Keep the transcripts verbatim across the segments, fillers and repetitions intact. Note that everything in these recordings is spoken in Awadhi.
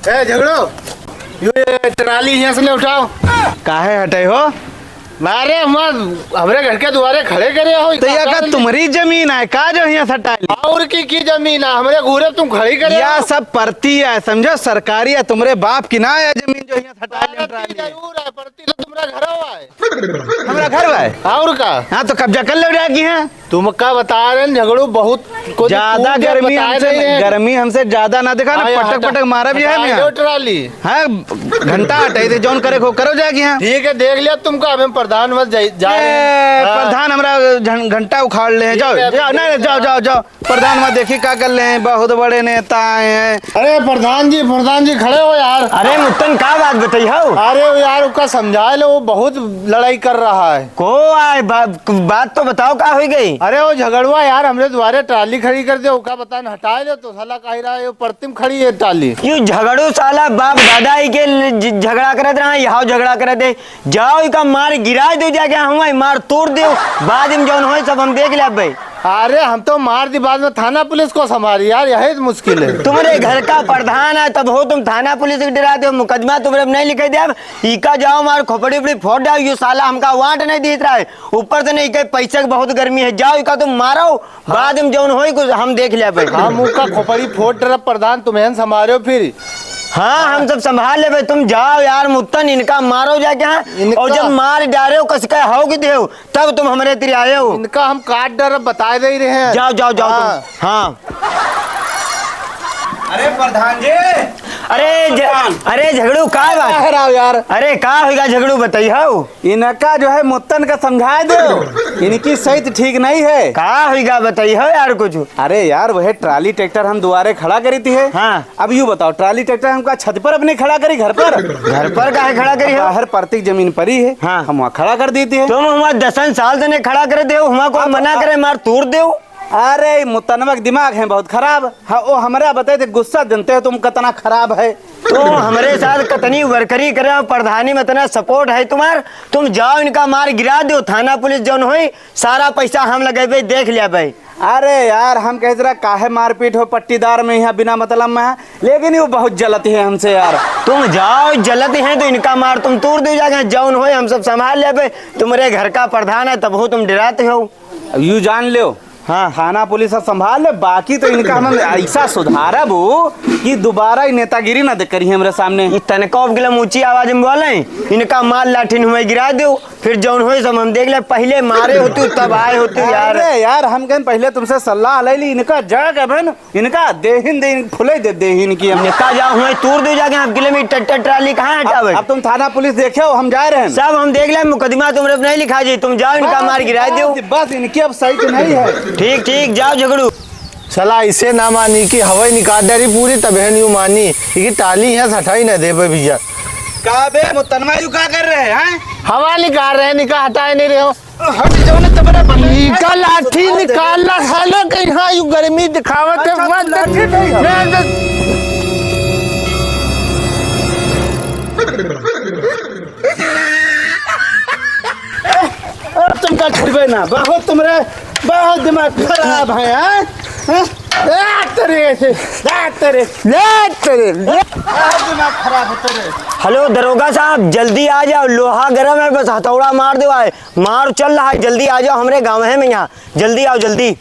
ए झगड़ू, यो ये ट्राली यहाँ से ले उठाओ। काहे हटे हो? अरे, हम, हमरे घर के दुआरे खड़े करे हो, तो का ये का कारण? तुम्हरी जमीन है का जो यहाँ सटाई ली? और की, की जमीन है? हमरे घूरे तुम खड़ी करे या हो। सब परती है, समझो, सरकारी है, तुम्हरे बाप की ना है जमीन जो यहाँ सटाई ली परती ट्राली। जरूर है, परती तो तुम्हरा घर है। हमरा घर है। और का? हाँ, तो कब्जा कर लो जाके यहाँ। तुमका बता रहे हैं, झगड़ू बहुत कुछ ज्यादा तू जो गर्मी बताए हमसे, नहीं रहे। गर्मी हमसे ज्यादा ना दिखा ना, हाँ, पटक हटा, पटक मारा भी है हटा, मैं। यो ट्राली। हाँ, घंटा हटाई थे, जौन करे को करो जाके यहाँ। ठीक है, देख लिया तुमका, अब हम प्रधान बस जाई, जा रहे हैं। ए, हाँ। प्रधान हमरा झं-, घंटा उखाड़ ले हैं। ठीक जाओ, है, जाओ, ठीक नहीं, नहीं, है। जाओ, जाओ, जाओ। प्रधान वहाँ देखी का कर ले हैं, बहुत बड़े नेता आए हैं। अरे प्रधान जी, प्रधान जी खड़े हो यार। अरे मुत्तन, का बात बताई हो? अरे यार, उसका समझा लो, वो बहुत लड़ाई कर रहा है। को आए? बा-, बात तो बताओ, का हुई गई? अरे वो झगड़ुआ यार, हमरे दुआरे ट्राली खड़ी कर दे, ओका बतान हटाए दे, तो साला कह रहा है, यो परतिम खड़ी है ट्राली। यू झगड़ू साला बाप दादा ही के ल-, झ-, झगड़ा करत रहा, यहाँ झगड़ा करत है। जाओ, इका मार गिराए दो जाके, हम मार तोड़ दो, बाद में जौन होए सब हम देख लेबे। अरे हम तो मार दी, बाद में थाना पुलिस को संभाली यार, यही तो मुश्किल है। तुम्हरे घर का प्रधान है, तब हो तुम थाना पुलिस के डराते हो, मुकदमा तुम्हरे नहीं लिखे देब। इका जाओ मार खोपड़ी उपड़ी फोड़ डाल, यो साला हमका वांट नहीं देत रहा है। ऊपर से नहीं कहे पैसे की बहुत गर्मी है, जाओ इका तुम मारो, बाद में जौन होई कुछ हम देख लेबे। हम उका खोपड़ी फोड़ डरब प्रधान, तुम्हें संभालो फिर। हाँ, हम सब संभाल लेबे, तुम जाओ यार मुत्तन, इनका मारो जाके, हाँ। इनका और जब मार डारे हो, कस के हो कि देव, तब तुम हमरे तिरे आए हो। इनका हम काट डरब, बता दे रहे हैं। जाओ, जाओ, जाओ तुम। हाँ। हाँ। अरे प्रधान जी। अरे ज-, प्रधान। अरे झगड़ू, का बात? बाहर आओ यार। अरे का होइगा झगड़ू, बताई हो? इनका जो है मुत्तन का समझाए दो, इनकी सहित ठीक नहीं है। का होइगा बताई हो यार कुछ? अरे यार, वह ट्राली ट्रैक्टर हम दुआरे खड़ा करी थी है। हाँ। अब यू बताओ, ट्राली ट्रैक्टर हमका छत पर अपने खड़ा करी, घर पर? घर पर काहे खड़ा करी हो? बाहर परतिक जमीन परी है, हाँ। हम वहाँ खड़ा कर देती है। तुम हुआ दसन साल तने खड़ा कर दे, हुआ कोई अब मना अब करे, मार तोड़ दे। अरे, मुतनवा के दिमाग है बहुत खराब। हाँ, वो हमरा बताए थे, गुस्सा जनते हो तुम कितना खराब है। तुम हमरे साथ कितनी वर्करी करे और प्रधानी में इतना सपोर्ट है तुम्हार, तुम जाओ इनका मार गिरा दो, थाना पुलिस जौन होई, सारा पैसा हम लगेबे, देख लेबे। अरे यार, हम कहत रहा काहे मारपीट हो पट्टीदार में यहाँ बिना मतलब में है, लेकिन वो बहुत जलत है हमसे यार। तुम जाओ, जलत है तो इनका मार तुम तोड़ दो जाके, जौन होई हम सब संभाल लेबे। तुम्हरे घर का प्रधान है तब हो तुम डराते हो। अब यू जान लो, हाँ। थाना पुलिस अब संभाल ले, बाकी तो इनका हम ऐसा सुधारब कि दोबारा ई नेतागिरी ना दे करी हमरे सामने। ई तनको अब गिलम ऊंची आवाज में बोले, इनका मार लाठी हुए गिरा दो, फिर जौन होई सब हम देख ले। पहले मारे होतू तब आए होतू यार। अरे यार, हम कहें पहले तुमसे सलाह ले ली, इनका जड़ के बहन, इनका देहिन देहिन फुले दे देहिन की हम। इनका जा हुए तूर दे जाके, आप गिलम ई ट्रैक्टर ट्राली कहाँ हटावे? अब तुम थाना पुलिस देखे हो, हम जा रहे हैं। सब हम देख ले, मुकदमा तुमरे पे नहीं लिखा जी, तुम जाओ इनका मार गिरा दो। बस, बस, इनकी अब सही तो नहीं है। ठीक, ठीक, जाओ झगड़ू। साला इसे ना मानी कि हवा निकाल डारी पूरी, तबे यूं मानी कि टाली यहाँ से हटाई ना देबे भैया। का बे मुतनमा, यू का कर रहे हैं? हवा निकाल रहे हैं, निका हटाए नहीं रहे हो। हट जाओ ना, तबरे बने। निका लाठी निकाल ला, सालो के यहाँ यू गर्मी दिखावत है, अच्छा, मत लाठी नहीं है। मैं तो अब तुमका छोड़बे ना, बहुत तुमरे, बहुत दिमाग खराब है, हाँ? हाँ? आ, तेरे से, आ, तेरे। ले तेरे, ले। बहुत दिमाग खराब है तेरे। हेलो दरोगा साहब, जल्दी आ जाओ, लोहा गरम है, बस हथौड़ा मार दो आए, मार चल रहा है, जल्दी आ जाओ हमरे गाँव है में यहाँ, जल्दी आओ, जल्दी।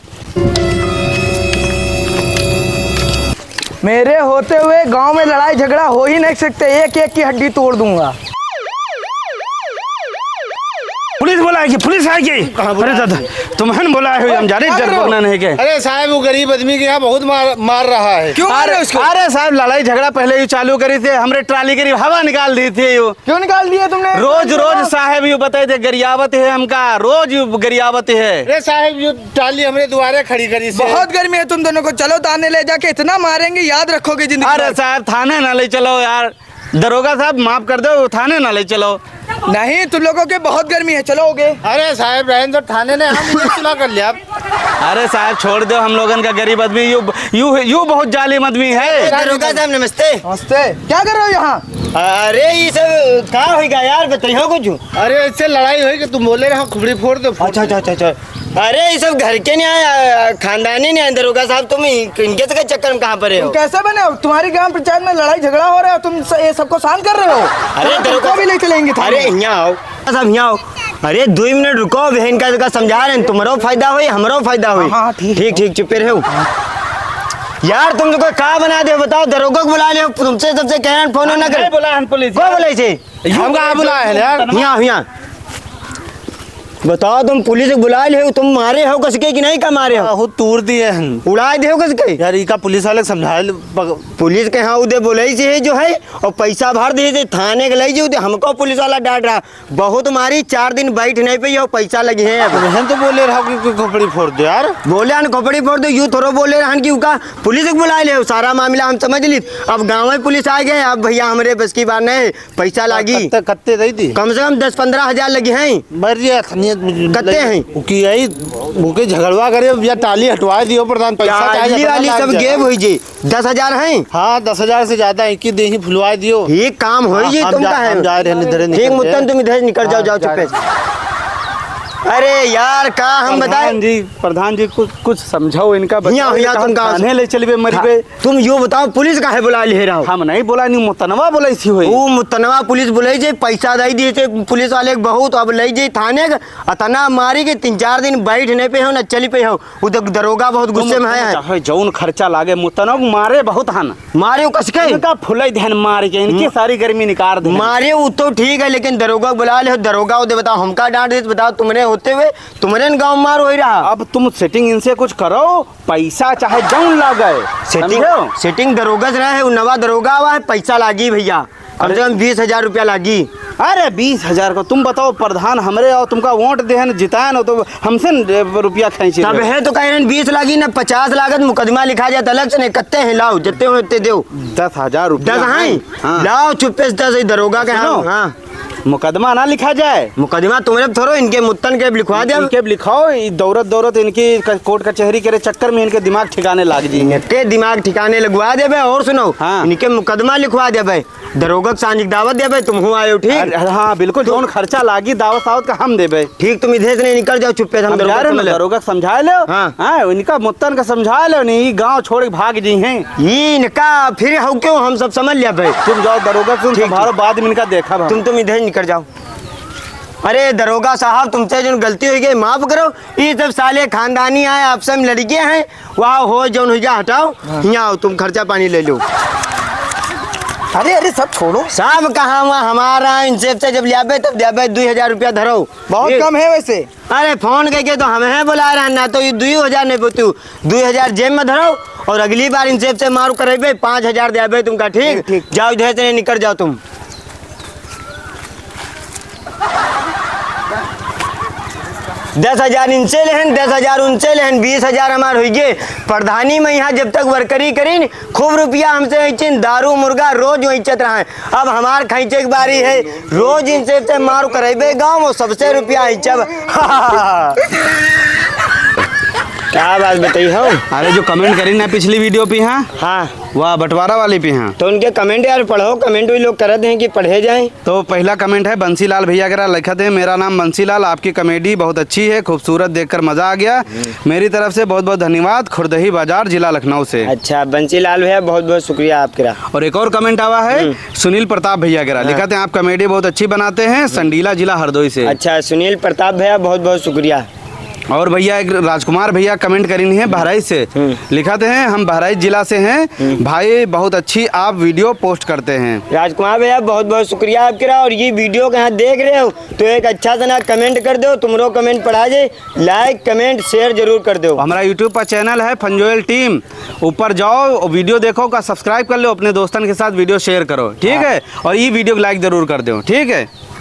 मेरे होते हुए गांव में लड़ाई झगड़ा हो ही नहीं सकते, एक एक की हड्डी तोड़ दूंगा। पुलिस बोला है कि पुलिस आए कि? कहाँ बोला अरे है? दादा, तुम्हें बोला है, हम जा रहे हैं, कहाँ जब करो? बोलना नहीं के। अरे साहब, वो गरीब आदमी के यहाँ बहुत मार, मार रहा है। क्यों मार रहे हो उसको? अरे साहब, लड़ाई झगड़ा पहले ही चालू करी थे, हमरे ट्राली करी हवा निकाल दी थी यू। क्यों निकाल दिए तुमने? रोज, रोज साहब यू बताए थे, गरियावत है हमका, रोज यू गरियावत है। अरे साहब, यू ट्राली हमरे दुआरे खड़ी करी से। बहुत गर्मी है तुम दोनों को, चलो थाने ले जाके इतना मारेंगे, याद रखोगे जिंदगी भर। अरे साहब, थाने ना ले चलो यार, दरोगा साहब माफ कर दो, थाने ना ले चलो। नहीं, तुम लोगों के बहुत गर्मी है, चलोगे। अरे साहब, रहने दो, थाने ने हम ये सुलह कर लिया। अरे साहब, छोड़ दो हम लोगन का, गरीब आदमी, यू, यू, यू बहुत जालिम आदमी है। दरोगा साहब, नमस्ते। नमस्ते। क्या कर रहे हो यहाँ? अरे, ये सब का होइगा यार, बताइयो कुछ। अरे, इससे लड़ाई हुई कि तुम बोले रहे, खोपड़ी फोड़ दो, फोड़ अच्छा, दो। अच्छा, अच्छा, अच्छा। अरे, ये सब घर के नहीं आए, खानदानी नहीं आए। दरोगा साहब, तुम इन-, इनके से चक्कर में कहाँ पड़े हो? तुम कैसे बने हो? तुम्हारी ग्राम पंचायत में लड़ाई झगड़ा हो रहा है, तुम स-, ये सबको शांत कर रहे हो। अरे, तुम दरोगा तुमको भी ले चलेंगे थाने। अरे, यहाँ आओ। साहब, यहाँ आओ। अरे, दो मिनट रुको, बहन का, का समझा रहे हैं, तुम्हारो फायदा होई, हमरो फायदा होई। हाँ, हाँ, ठीक है। ठीक, ठीक, चुप्पे रहो। यार, तुम तो का बना दे, बताओ, दरोगा को बुला ले, तुमसे सबसे कह रहे हैं, फोन ना करे। नहीं बुलाए हैं पुलिस। को बुलाए थे? हम कहाँ बुलाए हैं यार? यहाँ, यहाँ। बताओ, तुम पुलिस को बुलाए ले हो, तुम मारे हो कसके कि नहीं का मारे हो? आहो, तूर दिए हैं। उड़ाए दे हो कसके? यार, इका पुलिस वाले के समझाए ले, पग- पुलिस के यहाँ उदे बोले से है जो है, और पैसा भर दिए थे, थाने के ले जो थे, हमको पुलिस वाला डांट रहा। बहुत मारी, चार दिन बैठ नहीं पाई, और पैसा लगी है अब। तुम तो बोले रहो कि, कि खोपड़ी फोड़ दो यार। बोले हन खोपड़ी फोड़ दो, यू थोड़ो बोले रहन कि उका पुलिस को बुला ले, सारा मामला हम समझ ली। अब गाँव में पुलिस आ गए, अब भैया हमरे बस की बात नहीं, पैसा लागी। कत्ते, कत्ते दे दी? कम से कम दस पन्द्रह हजार लगी हैं। मर गया था, नहीं, कत्ते हैं? उकी आई, उके झगड़वा करे, या टाली हटवा दियो प्रधान, पैसा चाहे टाली जितना वाली लाग सब जाए। गेब हुई जी। दस हजार हैं? हाँ, दस हजार से ज्यादा है, इक्कीस दे ही फुलवा दियो। ये काम होई हाँ, जी, हम तुम जा-, का है? हम जा रहे हैं, इधर निकल ठीक, रहे हैं। मुत्तन, तुम इधर निकल जाओ, हाँ, जाओ, जा चुप्पे रहे से। हैं। अरे यार, का हम बताएं? प्रधान जी, प्रधान जी, कुछ, कुछ समझाओ इनका, बताओ, हियाँ, हियाँ, तुम कहाँ थाने ले चलबे, मरबे? तुम यो बताओ, पुलिस काहे बुला ले रहो? हम नहीं बुला, नहीं, मुतनवा बुलाई सी होई। वो मुतनवा पुलिस बुलाई जे, पैसा दे दिए थे पुलिस वाले के बहुत, अब ले जे थाने के, अतना मारी के तीन चार दिन बैठ नहीं पे हो, ना चली पे हो। वो तो दरोगा बहुत गुस्से में है। चाहे जौन खर्चा लागे, मुतनवा मारे बहुत हन। मारे वो कसके? इनका फुलाई देहन मार के, इनकी म-, सारी गर्मी निकाल दे। मारे वो तो ठीक है, लेकिन दरोगा बुला ले, दरोगा वो दे बताओ, हमका डांट दे, बताओ, तुमरे होते हुए, तुमरे न गाँव मार हो रहा। अब तुम setting इनसे कुछ करो, पैसा चाहे जौन लागे, setting, समझो? Setting दरोगा से रहे, वो नवा दरोगा आवा है, पैसा लागी भैया, कम से अरे। कम बीस हजार रुपया लागी। अरे बीस हजार को तुम बताओ प्रधान, हमरे और तुमका वोट देहन जितायन हो तो हमसे न रुपया खींचे तब रहे। है तो कह रहे हैं बीस लागी ना पचास लागत, मुकदमा लिखा जात अलग से, नहीं कत्ते हैं, लाओ जितने हो इतने दो। दस हजार रुपया दस हैं? हैं? हाँ। लाओ चुप्पे से दस, दरोगा के सुनो। हाँ, हाँ। मुकदमा ना लिखा जाए। मुकदमा तुम्हरे थोड़ो, इनके मुत्तन के लिखवा दे। इनके लिखाओ, ई दौरत दौरत इनकी क-, कोर्ट कचहरी के चक्कर में इनके दिमाग ठिकाने लाग जी। इनके दिमाग ठिकाने लगवा देबे। और सुनो, हाँ। इनके मुकदमा लिखवा देबे, दरोगा के सांझ के दावत देबे, तुम हुआ आयो, ठीक? अरे, हाँ, बिल्कुल, तुम जौन खर्चा लागी दावत सावत का हम देबे। ठीक, तुम इधर से नहीं निकल जाओ, चुप्पे से हम हम दरोगा जा रहे हैं, समझ ले। दरोगा के समझा लो। हाँ। हाँ, इनका मुत्तन का समझा लो, नहीं, ई गाँव छोड़ के भाग जी हैं। ई इनका फिर हो क्यों, हम सब समझ लिया भाई। तुम जाओ दरोगा, तुम ठीक, संभालो, ठीक। बाद में इनका देखा भाई। तुम, तुम इधर निकल जाओ। अरे दरोगा साहब, तुमसे जौन गलती हुई गई, माफ करो। ई सब साले खानदानी आए, आपस में लड़के हैं, वहाँ हो जौन हुई गया, हटाओ। हाँ। यहाँ आओ, तुम खर्चा पानी ले लो। अरे, अरे, सब छोड़ो। सब कहाँ वहाँ हमारा, इनसे से जब लियाबे तब दियाबे, दुई हजार रुपया धरो। बहुत ये कम है वैसे। अरे फोन करके तो हम हैं बुला रहा, ना तो ये दुई हजार नहीं बोतू, दुई हजार जेब में धरो और अगली बार इनसे से मारू करेबे, पाँच हजार देबे तुमका, ठीक? ठीक, ठीक। जाओ इधर से निकल जाओ तुम। दस हजार इनसे लेहन, दस हजार उनसे लेहन, बीस हजार हमार हुई गे। प्रधानी में यहाँ जब तक वर्करी करीन, खूब रुपया हमसे खींचिन, दारू मुर्गा रोज वहीं चत रहा है। अब हमार खींचे के बारी है, रोज इनसे से मार करेबे गाँव, वो सबसे रुपया खींचब। क्या बात बताई हो? अरे जो comment करी ना पिछली video पे, हाँ? हाँ। वाह, बंटवारा वाली पे, हाँ। तो उनके comment यार पढ़ो, comment भी लोग करत हैं कि पढ़े जाएं। तो पहला comment है बंसीलाल भैया करा, लिखत हैं, "मेरा नाम बंसीलाल, आपकी comedy बहुत अच्छी है, खूबसूरत, देखकर मजा आ गया। हम्म। मेरी तरफ से बहुत बहुत धन्यवाद, खुर्दही बाजार, जिला लखनऊ से।" अच्छा, बंसीलाल भैया, बहुत बहुत शुक्रिया आपके रहा। और एक और comment आवा है, हम्म। सुनील प्रताप भैया करा, हाँ। लिखत हैं, "आप comedy बहुत अच्छी बनाते हैं, हम्म। संडीला, जिला हरदोई से।" अच्छा, सुनील प्रताप भैया, बहुत बहुत शुक्रिया। और भैया, एक राजकुमार भैया comment करीन हैं बहराइच से, हम्म। लिखत हैं, "हम बहराइच जिला से हैं, हम्म। भाई बहुत अच्छी आप video post करते हैं।" राजकुमार भैया, बहुत बहुत शुक्रिया आपके रहा। और ये video के यहाँ देख रहे हो तो एक अच्छा सा ना comment कर दो, तुमरो comment पढ़ा जाए, like comment share जरूर कर दो। हमारा YouTube पर channel है फंजोयल team, ऊपर जाओ, video देखो, का subscribe कर लो, अपने दोस्तन के साथ video share करो, ठीक हाँ। है? और ये video को like जरूर कर दो, ठीक है?